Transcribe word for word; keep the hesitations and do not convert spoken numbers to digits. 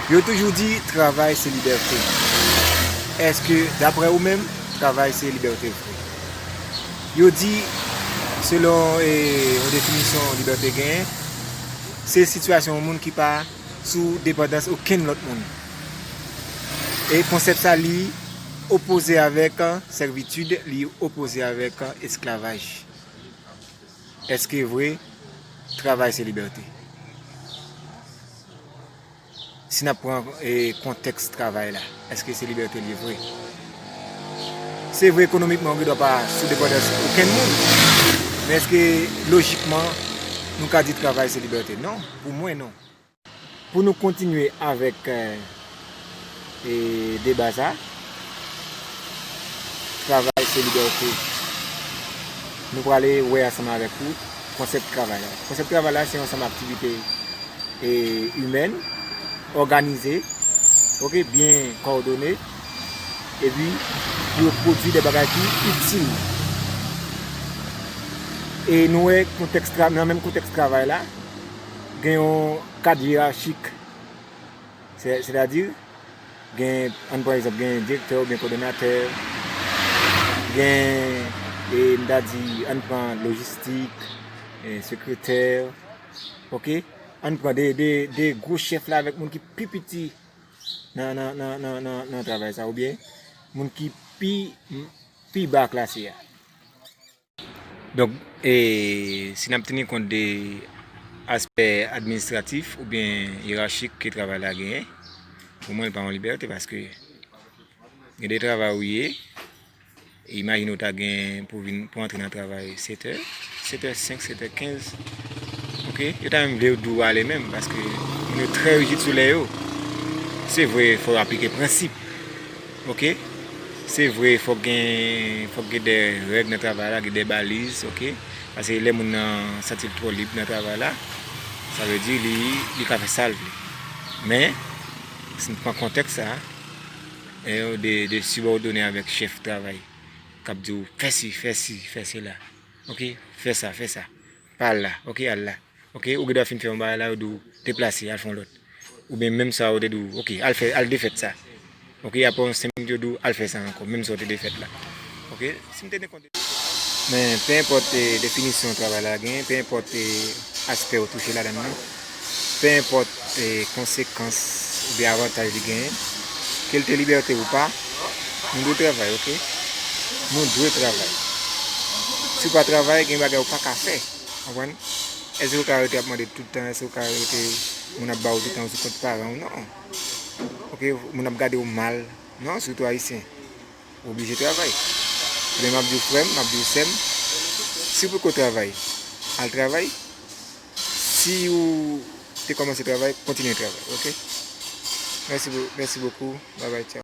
Yo toujou di travay se libète. Èske, daprè ou menm, travay se libète vre? Yo di, selon e, yon definisyon libète genyen, se sitiyasyon yon moun ki pa sou depandans okenn lòt moun. E konsèp sa li opoze avèk sèvitid, li opoze avèk esklavaj. Èske vre, travay se libète? Si n ap pran e, kontèks travay la, èske se libète l ye vre? Se vre, ekonomikman, ou gendwa pa sou depandans okenn moun, men èske lojikman, nou ka di travay se libète? Non, pou mwen, non. Pou nou kontinye avèk e, e, deba sa, travay se libète. Nou prale wè ansanm avèk ou konsèp travay la. Konsèp travay la, se yon ansanm aktivite e, imèn, òganize, oke, byen kòdone, epi pou yo pwodui de bagay ki itil. E nou wè kontèks tra-, nan menm kontèks travay la, gen yon kad yerachi, se, sètadi, gen, ann pran egzanp, gen direktè oubyen kòdonatè, gen, e, m ta di, ann pran lojistik, e, sekretè, oke? Ann pran de, de, de gwo chèf la avèk moun ki pi piti nan, nan, nan, nan, nan, nan travay sa, oubyen moun ki pi, pi ba klase a. Donk, e, si n ap teni kont de aspè administratif oubyen yerachik ke travay la genyen, pou mwen, li pa yon libète, paske gen de travay ou ye, imajine w ta gen pou vin, pou antre nan travay sèt è, sèt è senk, sèt è kenz, oke? Yo ta menm vle w di w ale menm, paske moun yo trè rijid sou lè yo. Se vre, fò w aplike prensip, oke? Se vre, fòk gen, fòk gen de règ nan travay la, gen de baliz, oke? Paske lè moun nan santi l twò lib nan travay la, sa vle di li, li ka fè sa l vle. Men, si n pran kontèks sa, e, de, de sibòdone avèk chèf travay k ap di w, fè si, fè si, fè sela, oke? Fè sa, fè sa. Pa al la, oke, al la. Oke, ou gendwa fin fè yon bagay la, yo di w, deplase, al fè yon lòt. Oubyen menm sa, yo te di w, oke, al fè, al defèt sa. Oke, apre yon senk minit, yo di w, al fè sa ankò, menm sa w te defèt la. Oke, si m te teni kont de. Men, pe enpòt e, definisyon travay la genyen, pe enpòt e, aspè ou touche ladan l nan, pe enpòt e, konsekans oubyen avantaj li genyen, ke l te libète ou pa, nou dwe travay, oke? Nou dwe travay. Si w pa travay, gen bagay ou pa ka fè. Konprann? Èske ou ka rete ap mande tout tan? Èske ou ka rete moun ap ba ou tout tan ou sou kont paran w? Non. Oke, moun ap gade w mal. Non, sitou Ayisyen. Ou oblije travay. Ebyen, m ap di w frè m, m ap di w sè m, si w poko travay, al travay. Si w te kòmanse travay, kontinye travay, oke? Mèsi bo-, mèsi bokou. Babay, tchaw.